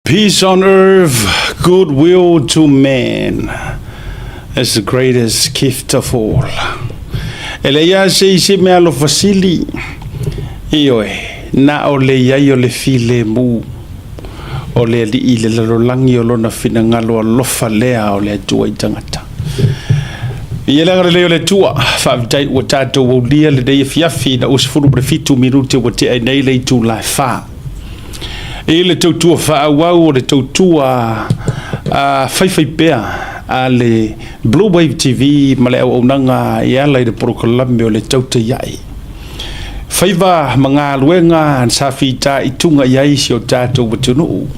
Peace on earth, goodwill to men is the greatest gift of all. E leai lava se isi meaalofa sili, ioe, na o le i ai o le filemu o le Alii i le lalolagi o Lona finagalo alofa lea o le Atua i tagata. Viia le agalelei o le Atua, faafetai ua tatou aulia lenei afiafi ina ua 17 minute ua tea ai nei le itula e 4. I le tautua faaauau o le tautua a faifaipea a le Blue Wave TV ma le auaunaga e ala i le polokalame o le Tautai Ae. Faiva ma galuega sa fitaituga i ai si o tatou atunuu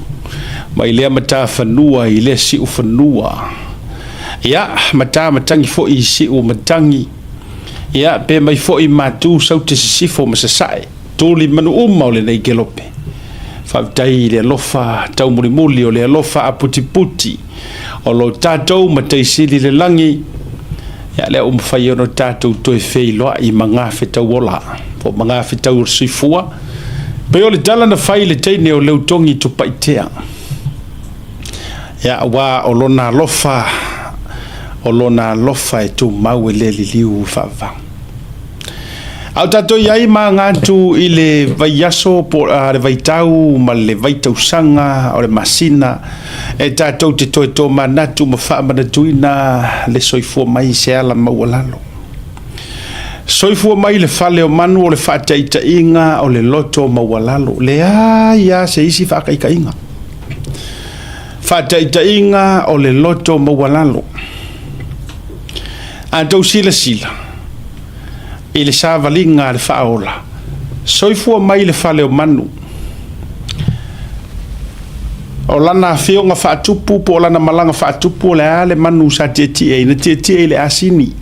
mai lea matafanua i lea siufanua, ia mata matagi foi i siu matagi, ia pe mai foi matu saute sisifo ma sasae, tuli manu uma o lenei kelope. Faafetai i le alofa taumulimuli o le alofa aputiputi o lo tatou Matai Sili i le lagi, ia lea ua mafai ona tatou toe feiloai ma gafetauola po o magafetau o le soifua. Pei o le tala na fai i le teine o Leutogi Tupaitea, ia aua o lona alofa, o lona alofa e tumau e le liliu faavavau. A o tatou i ai ma aga atu i le vaiaso po o le vaitau ma le vaitausaga o le masina e tatou te toe tomanatu ma faamanatuina le soifua mai i se ala maualalo. Soifua mai i le fale o manu o le faataitaiga o le loto maualalo. Leai lava se isi faataitaiga. Faataitaiga o le loto maualalo. A outou silasila i le savaliga a le Faaola, soifua mai le fale o manu, o lana afioga faatupu po o lana malaga faatupu, o le a le manu sa tietie ai? Na tietie i le asini.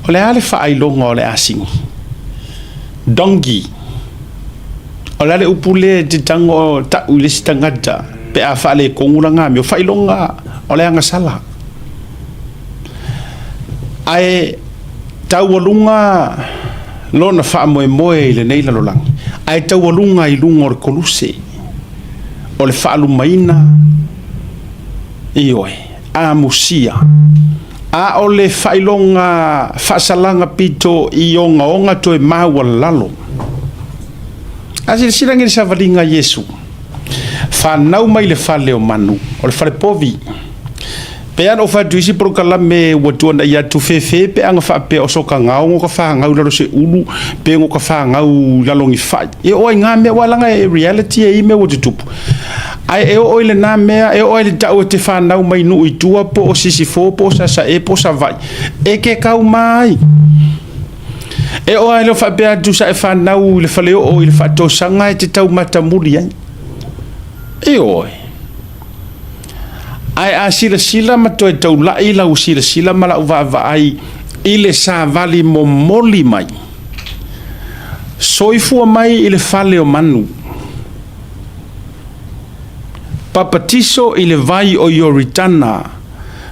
O le a le faailoga o le asini? Donkey. O le a le upu lea e te tago ta'u i le isi tagata pe a faaletonu lana amio? Faailoga o le agasala. Ae taualuga lona faamoemoe i lenei lalolagi, ae taualuga i luga o le koluse, o le faalumaina, ioe, amusia, a o le faailoga faasalaga pito i ogaoga toe maualalo. A silasila nei i le savaliga a Iesu, fanau mai le fale o manu, o le fale povi. Pe ana ou fai atu isi polokalame ua tuanai atu fefe pe ana faapea o soka gao ngo ka whangau lalo se ulu pe ngo ka whangau lalo ni fai. E o ai ngā mea wa langa e reality e i mea ua tutupu. Ae e oo i lenā mea, e oo ai le tau e te whanau mai nuu i tua po o Sisifo po o Sasae po o Savaii. E ke kau mai. E oo ai le faapea atu sa e whanau i le fale oo i le whaatosanga e te tau matamuli ai. E oe. Ae a silasila ma toe taula'i lau silasila ma lau vaavaai i le savali momoli mai, soifua mai i le fale o manu, papatiso i le vai o Ioritana,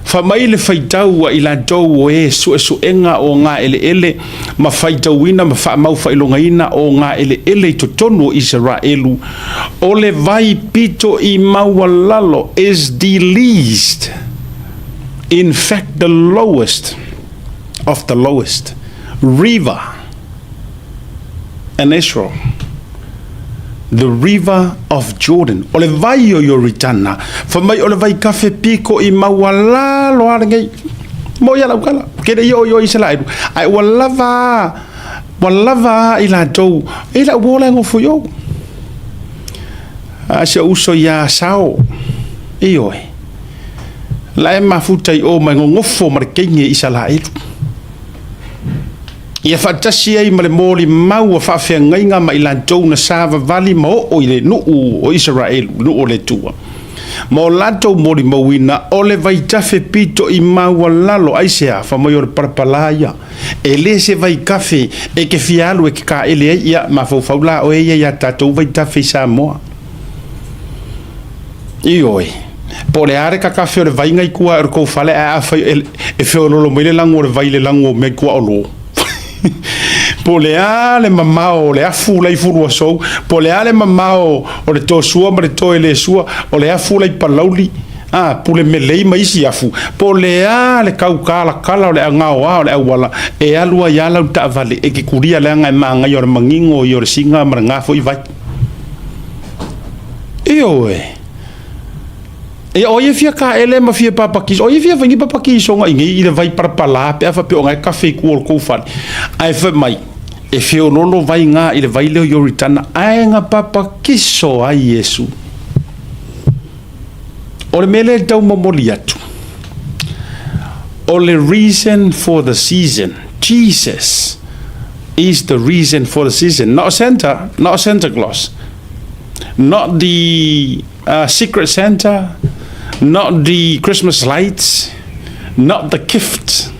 Fai mai le faitau a i latou o e suesuega o gaeleele ma faitauina ma faamau faailogaina o gaeleele i totonu o Isaraelu, o le vai pito i maualalo is the least, in fact the lowest of the lowest river in Israel. The River of Jordan, o le vai o Ioritana, fai mai o le vaikafe piko i maualalo a lenei. Mo ia lau tala, ke le i oo i o Isaraelu, ae ua lava a, ua lava a i latou, e lau uo la e nofo i ou. A si ou uso ia Sao, ioe, la e mafuta i o ma e nonofo ma le teine Isaraelu. Ia faatasi ai ma le molimau a faafeagaiga ma i latou na savavali ma oo i le nuu o Isaraelu, nuu o le Atua, ma o latou molimauina o le vaitafe pito i maualalo. Aisea? Fai mai o le palapala ia, e le se vaikafe e te fia alu e te kaele ai. Ia, mafaufau la oe ia iā tatou vaitafe i Samoa. Ioe, po o le a le kakafe o le vai na i tua o le tou fale, ae afai e feololo mai le lago o le vai i le lago o mea i tua o lo. Po o le a le mamao o le afu la i Fuluasou, po o le a le mamao o le Tosua ma le Toelesua, o le afu la i Palauli, a, Pulemelei ma isi afu, po o le a le kaukalakala o le gaoa o le auala, e alu ai lava lau taavale, e te kulia leaga e manaia o le manino ia o le siga ma lena foi vai. Ioe. Ia, o ai e fia taele ma fia papakiso? O ai e fia fai ni papakisoga i nei i le vai palapala pe a faapea o na e kafe i tua o le tou fale? Ae fai mai, e feololo vai na i le vai lea o Ioritana, ae na papakiso ai Iesu. O le mea lea e tau momoli atu, o le reason for the season, Jesus is the reason for the season, not Santa, not Santa Claus, not the Secret Santa, not the Christmas lights, not the gift.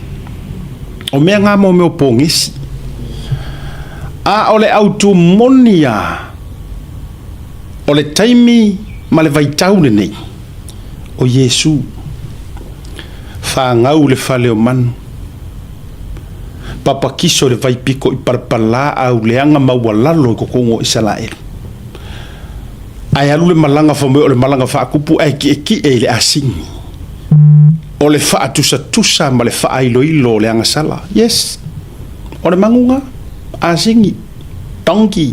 O mea ngā mō mea o pōgesi. A o le autu moni a o le taimi ma le vaitau lenei, o Iesu. Whāngau le fale o manu. Papakiso le vai piko i palapalā au leaga maualalo i totonu o Isalaelu. Ae alu le malaga fai mai o le malaga faakupu ae kiekie i le asini. O le faatusatusa ma le faailoilo o le agasala. Yes. O le maguga, asini, donkey.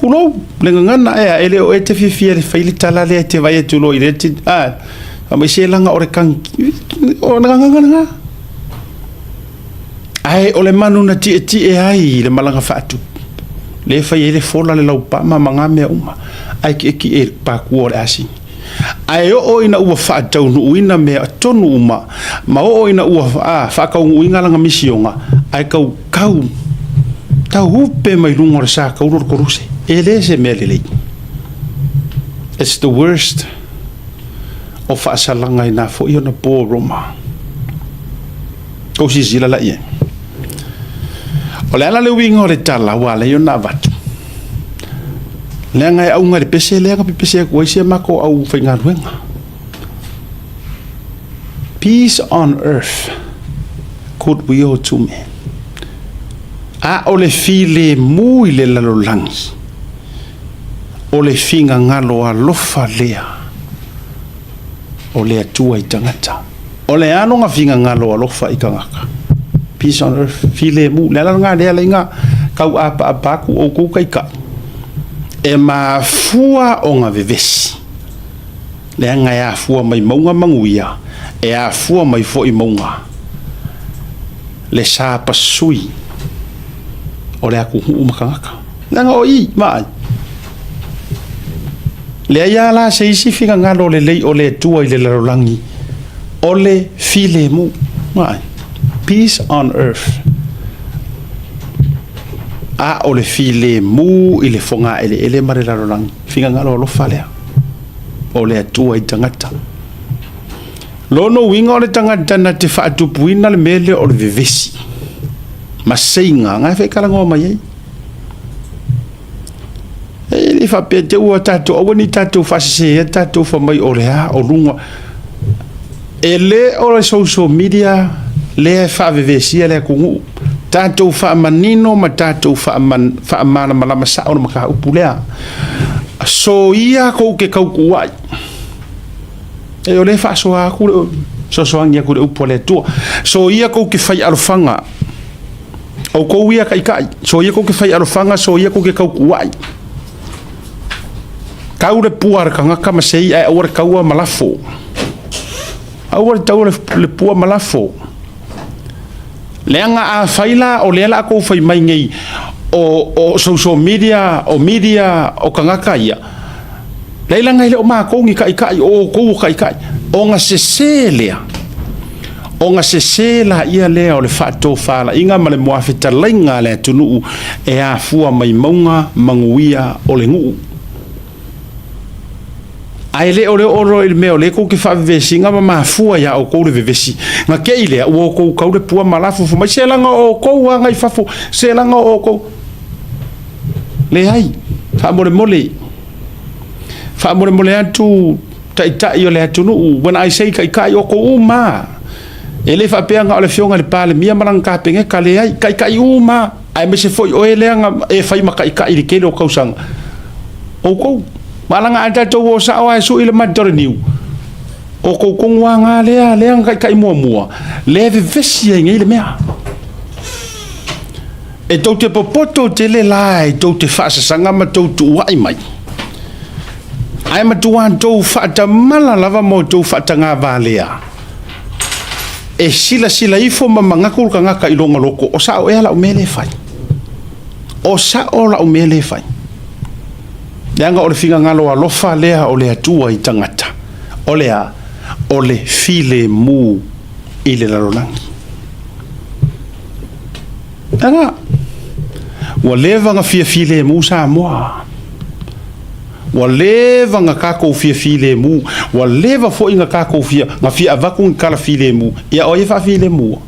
Tulou, le gagana ea, e le o e te fiafia le fai le tala lea e te vai atu loa i le ti, a, fai mai se laga o le kanki, o le gagana lena. Ae o le manu na tietie ai i le malaga faatupu, lea e fai ai le fola, le laupama ma na mea uma, ae kiekie i le pakua o le asini. Ae oo ina ua faataunuuina mea tonu uma, ma oo ina ua a, faataunuuina lana misioga, ae tautau tauupe mai luga o le sa tauro o le koluse. E le se mea lelei. It's the worst o faasalaga i nā foi ona po o Roma. Kou silasila la i ai. O le ala le uiga o le tala ua ala ai ona avatu, leaga e auga i le pese lea na pepese atu ai si a matou aufaigaluega. Peace on earth, good will to men. A o le filemu i le lalolagi, o le finagalo alofa lea o le Atua i tagata. O le a lona finagalo alofa i tagata? Peace on earth, filemu. Le ala lena lea laiga tau'apaapa atu outou taitai, e mafua ona vevesi, leaga e afua mai mauga manuia, e afua mai foi mauga le sapasui o le atunuu ma tagata. Leaga o i, vaai. Leai lava la se isi finagalo lelei o le Atua i le lalolagi, o le filemu. Vaai. Peace on earth. A o le filemu i le fogaeleele ma le lalolagi. Finagalo alofa lea o le Atua i tagata. Lona uiga o le tagata na te faatupuina le mea lea o le vevesi ma seiga, na e faitalanoa mai ai. E le faapea te ua tatou aua ne i tatou faasese tatou fai mai o le a o luga. E le o le social media lea e faavevesia le atunuu. Tatou faamanino ma tatou faamalamalama sao le mataupu lea. Soia kou ke kaukuai. E o lea e faasoa atu le soasoagi atu i le upu a le Atua. Soia kou ke fai alofaga. Outou ia taitai, soia kou ke fai alofaga, soia kou ke kaukuai. Kau le pua a le tagata ma sei ae aua le taua ma lafo. Aua le taua le pua ma lafo. Leaga afai la o lea la a kou fai mai nei o social media, o media, o tagata ia, leai laga e le o matou ni taitai, o outou o taitai. Ona sese lea, ona sese laia lea o le faatofalaiga ma le muafetalaiga a le atunuu e afua mai mauga manuia o le nuu. Ae le o le oo loa i le mea o lea tou te faavevesiga ma mafua iā outou le vevesi, na te i lea ua outou tau le pua ma lafufu mai, se laga o outou aga i fafo, se laga o outou. Leai, faamolemole, faamolemole atu taitai o le atunuu, when I say taitai, outou uma. E le faapea na o le Afioga i le Palemia ma lana Kapeneta, leai, taitai uma lava, aemaise foi o e lea na e fai ma taitai i le tele o tausaga, outou. Ma leaga a tatou o sao lava e sui le mata o le niu, o outou tonu lava na lea, lea na taitai muamua, lea e vevesi ai nei le mea. E tou te popoto tele la e tou te faasasaga ma tou tuuai mai, ae matua tou faatamala lava ma outou faatagavalea, e silasila ifo ma manatu le tagata i lona loto, o sao ea lau mea lea e fai? O sao lau mea lea e fai? Leaga o le finagalo alofa lea o le Atua i tagata, o le a? O le filemu i le lalolagi. Aga, ua leva na fia filemu Samoa. Ua leva na tatou fia filemu. Ua leva foi na tatou fia, na fia avatu ni tala filemu. Ia o ai e faafilemu?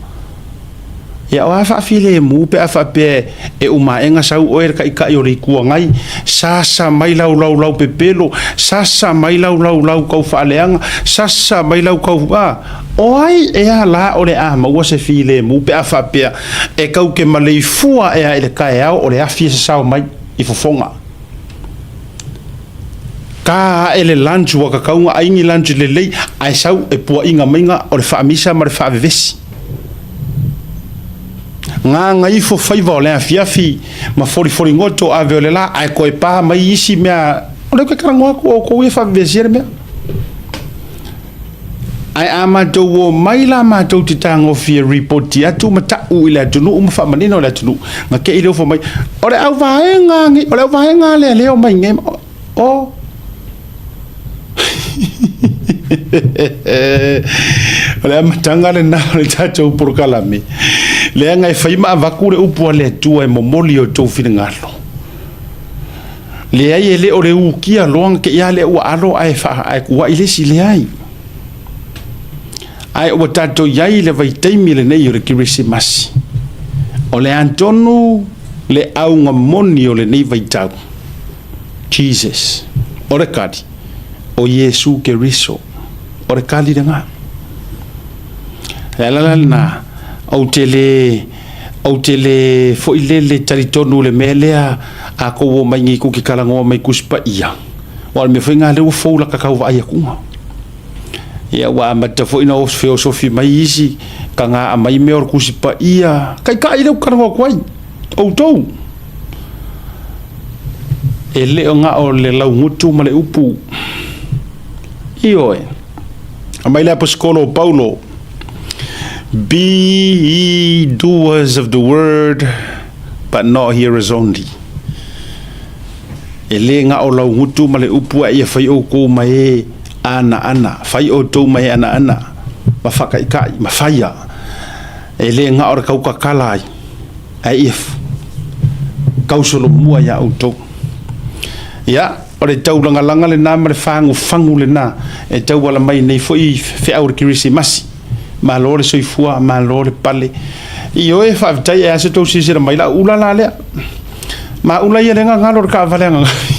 Ia o a faafilemu pe a faapea e uma ae na sau oe le Taitai o le Itu Agai, sasa mai lau laulau pepelo, sasa mai lau laulau tau faaleaga, sasa mai lau tau, a, O ai ea la o le a maua se filemu pe a faapea e kau ke maleifua ea i le taeao o le afi e sasao mai i fofoga? Ka ae le lunch ua tatau na ai ni lunch lelei ae sau e puaina maiga o le faamisa ma le faavevesi. Gagaifo faiva o le afiafi ma folifoligoto ave o le la ae toe pa mai isi mea o lea ou te talanoa atu o outou ia e faavevesia le mea. Ae a matou omai la matou te tagofie ripoti atu ma ta'u i le atunuu ma faamanino le atunuu, na te i le ofo mai, o le auvaega nei, o le auvaega lea lea omai nei, o. O le amataga lena o le tatou polokalame, leaga e fai ma avatu le upu a le Atua e momoli i outou finagalo. Leai e le o le ukia loa na te i a lea ua alo ae faa ae kuai le isi, leai. Ae ua tatou i ai i le vaitaimi lenei o le Kerisimasi. O le a tonu le auga moni o lenei vaitau? Jesus. O le kali, o Iesu Keriso. O le kali lena. Le ala la lena, ou te le Ou te le foi lele talitonu i le mea lea a kou o mai nei kou ke talanoa mai Tusi Paia, aua o le mea foi lena lea ua fou lata tau vaai atuga. Ia ua amata foi ona feosofi mai isi, taga aumai mea o le Tusi Paia, taitai lea ou te talanoa atu ai, outou. E le o na o le laugutu ma le upu. Ioe. Aumai le Aposetolo o Paulo. Be ye doers of the word, but not hearers only. E le na o laugutu ma le upu a ia fai outou ma e anaana, fai outou ma e anaana, ma faataitai, ma faia. E le na o le tautatala ai, ae ia tausolomua iā outou. Ia, O le taulagalaga lena ma le fagufagu lena e tauala mai nei foi feau o le Kerisimasi. Malo le soifua, malo le pale. Ioe, faafetai e a se tou silasila mai lau ula la lea. Ma ula ia lea gagalo le taavale ananafi.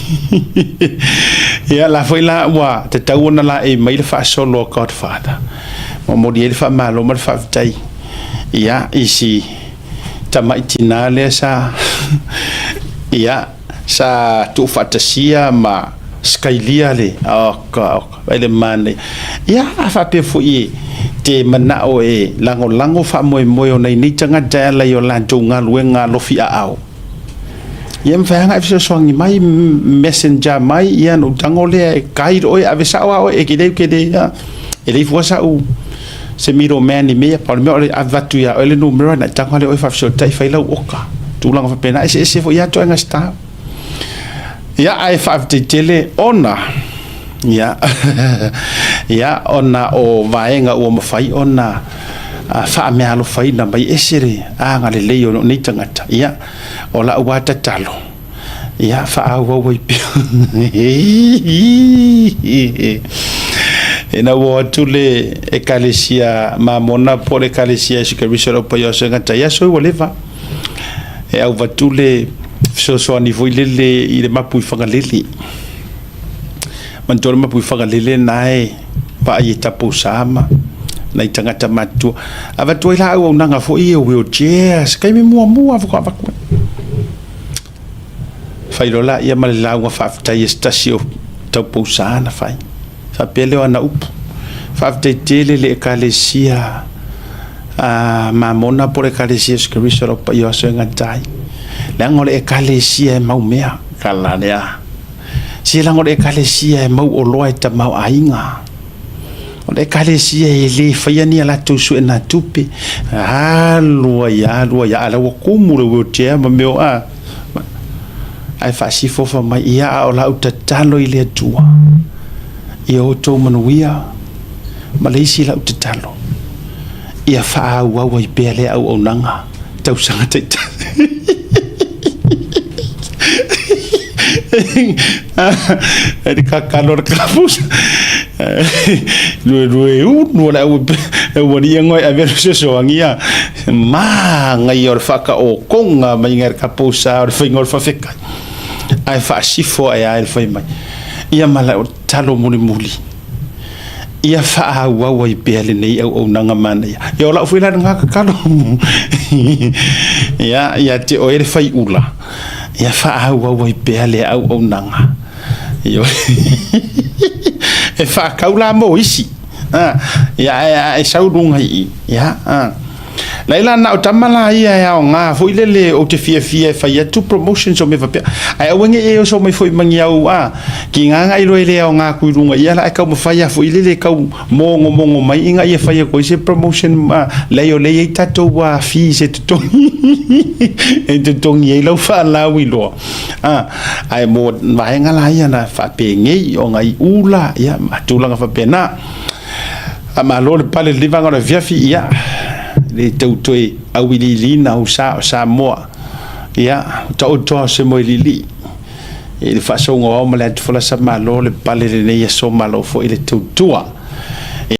Ia la foi la ua tatau ona laei mai le faasolo a Godfather. Momoli ai le faamalo ma le faafetai. Ia, i si tamai tinā lea sa ia Sa tuufaatasia ma Skylia le oka oka vaai le manaia. Ia a faapea foi e te manao e lagolago faamoemoe o nai nei tagata e ala i o latou galuega alofi aao. Ia mafai lava ona e fesoasoani mai, messenger mai, ia ona ou tago lea e guide oe, ave sao lava oe, e te le, e te le, e leai fua sau se middleman i mea ia. Pau le mea o le avatu ia oe le numera ona e tago lea oe faafesootai fai lau oka. Tulaga faapena, eseese foi lava ituaiga style. Ia, ae faafetai tele ona, ia, ia, ona o vaega ua mafai ona faameaalofaina mai, ese le agalelei o lou nei tagata. Ia, o lau lava tatalo, Ia, faaauau ai pea. Ina ua o atu le Ekalesia Mamona po o le Ekalesia Iesu Keriso o le Paia o Sega Tai aso ua leva. E auvatu le fesoasoani foi lele i le mapu i Fagalele. Manatua le mapu i Fagalele na e vaai e tapousa ma nai tagata matutua. Avatu ai la auaunaga foi ia o wheelchairs, se taimi muamua faatoa avatu ai. Fai loa laia ma le lauga faafetai a se tasi o taupousa na fai. Faapea lea o ana upu, Faafetai tele i le Ekalesia a Mamona po o le Ekalesia o Iesu Keriso o lau Paia o Aso e Gata ai, leaga o le Ekalesia e mau mea. Kala lea. Se leaga o le Ekalesia e mau oloa e tamaoaiga. O le Ekalesia e le faia ni a latou suenatupe, alu ai alu ai, a o la ua kumu le wheelchair ma mea o a. Ae faasifofa mai, ia a o lau tatalo i le Atua, ia outou manuia ma le isi lau tatalo, ia faaauau ai pea lea auaunaga tausaga taitasi. E le kakalo o le kapusa. Lue lue unu o le au e ua ni ngoi ave le sosoangi ia. Manaia o le faataotoga mai le kapusa o le faiga o le faafetai. Ae faasifo ae a e le fai mai. Ia ma lau tatalo mulimuli. Ia faaauau ai pea lenei auaunaga manaia. Ia o lau foi la lena tatalo. Ia, ia te oe le faiula. Ia faaauau ai pea le auaunaga. E faatau la mo isi. Ia, ae sau luga i i. Ia, Laila na o tama la ia e aoga foi lele ou te fiafia e fai atu promotions o mea faapea. Ae aua ne i e oso mai foi ma ni au a ki ngā ngai loa e le aoga atu i luga ia la e taumafai lava foi lele e tau mogomogo mai ina ia fai atu ai se promotion a leai o lea e i ai tatou fees e totogi e totogi ai lau faalauiloa a ae mo vaega la ia na faapenei o nai ula ia ma tulaga faapena. Faamalo le pale lenei vaega o le afiafi, ia, le tau toe auiliiliina ou sa o Samoa, ia, taoto lava o se moe liilii. I le faasouga o ao ma le atufolasa, malo le pale lenei aso, malo foi le tautua.